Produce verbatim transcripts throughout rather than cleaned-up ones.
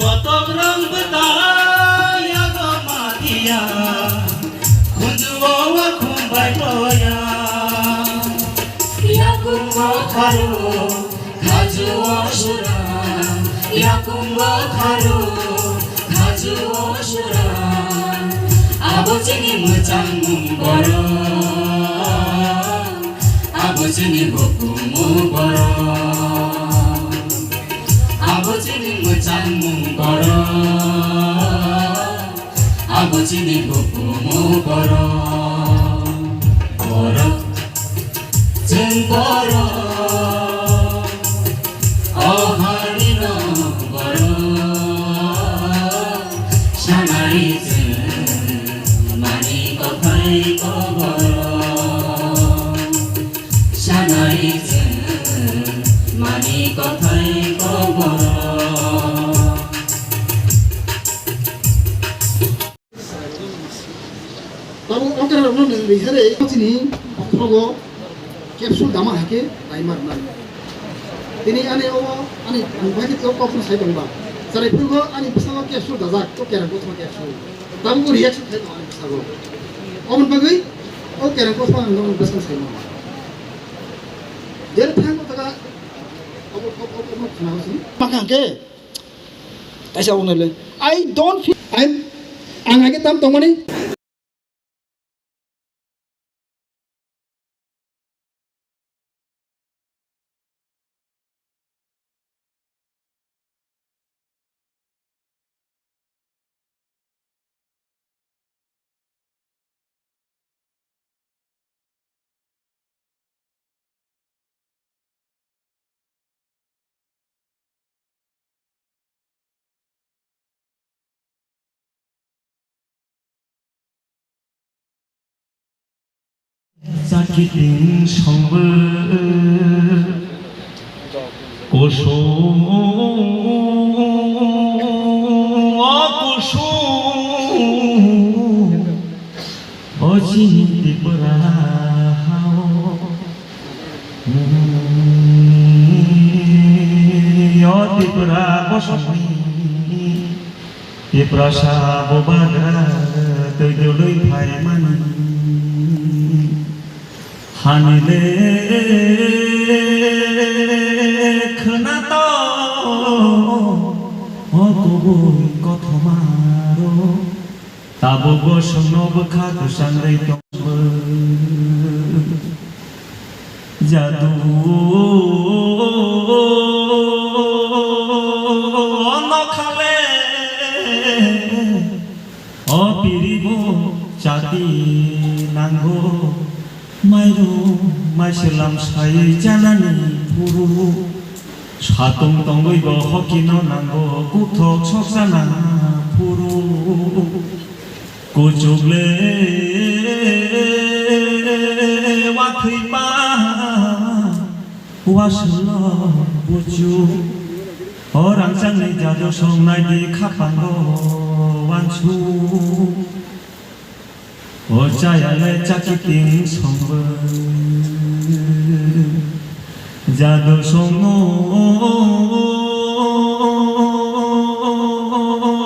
Kotok rang bwtai yago madiya, khunjuo wa khumbai toya. Yakungo kharo, khajuo sura. Yakungo kharo, khajuo sura. Abo chini mwchangmung borok. Abo chini hukumu borok. Abo chini mwchangmung borok. Abo chini hukumu borok. Borok. Chwng borok. O harino borok. Sanai chwng mani kothai ko borok. Sanai chwng mani kothai ko borok. Tabuk okra rokno nwng rihare chini okrogo capsule dama hake daimar nai. Tini ani obo ani ang bahai khe kok kok sai tongba. Sarai phuru ani bwskango capsule dajak, to kerang kothoma capsule. Tabuk reaction khai tong ani bwskango. Oboni bagwi o kerang kothoma ang bwskang sai mano. Jere thang ko taka obo obo obo khna hosi. Makha hake. Kaisa wngnai le. I don't feel, I'm, ang age tam tongmani. Chakiting songbo kusung, o kusung, o chini Tripura hao. O Tripura kosongni Tiprasa bubagra twi dului phaimani hani le khwnato o kubui kothoma rok. Tabukbo chwngno bwkha kwchangwi tongbo. Jadu nokhale o piribo chati nango. Mairum maiselam sai chanani phuru, satung tongwi bo hoki no nango, kuthok sok chana phuru. Kuchuk le wathwi pa, waswlo buchu. O rangchakni jadu songnai di khapango wansu. O chaya le chakiting songbo. Jadu songno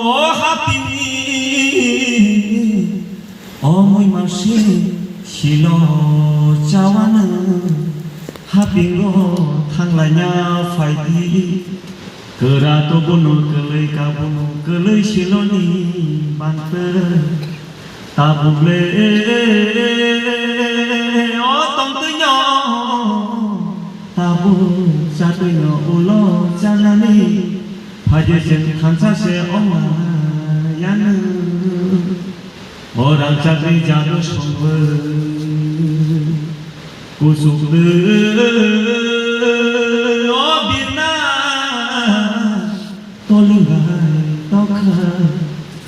o hapini o muima si silo chawano hapingo thanglaina phaidi. Kwra to bono kwlwi ka bono kwlwi siloni bantwrwi. Tabuk le o tongtwino, tabuk chatwino ulo chanani, phaidi chwng thansa se ongma yanu. O rangchakni jadu songbo, kuchuk twi o birna. Tolwng bai tokha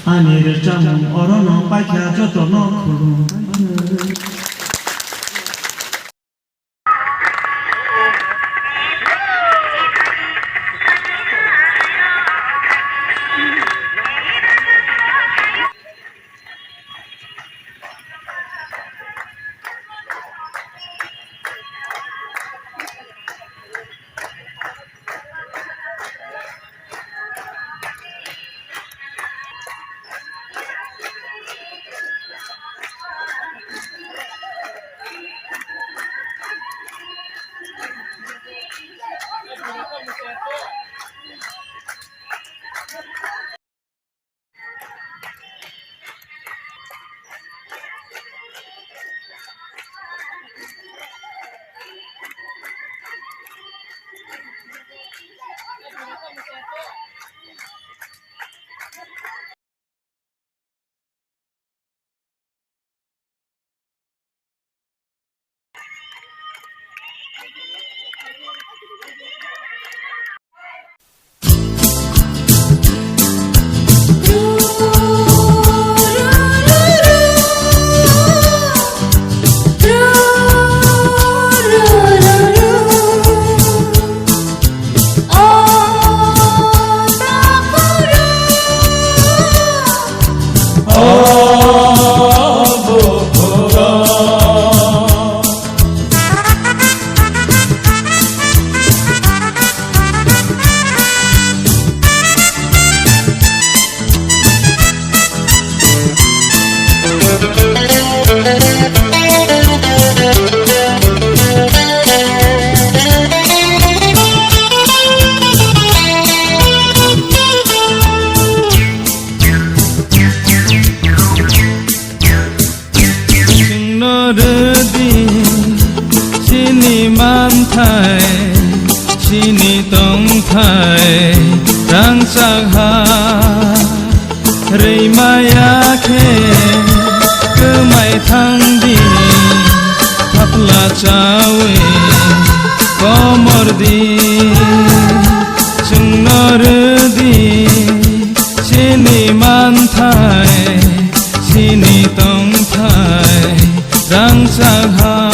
ani rwchapmung orono paikha jotono khulumkha. Chini tongthai rangchak ha, rwimaya khe kwmai thangdi, thapla chawi komor di, chwngno rwdi, chini manthai, chini tongthai rangchak ha.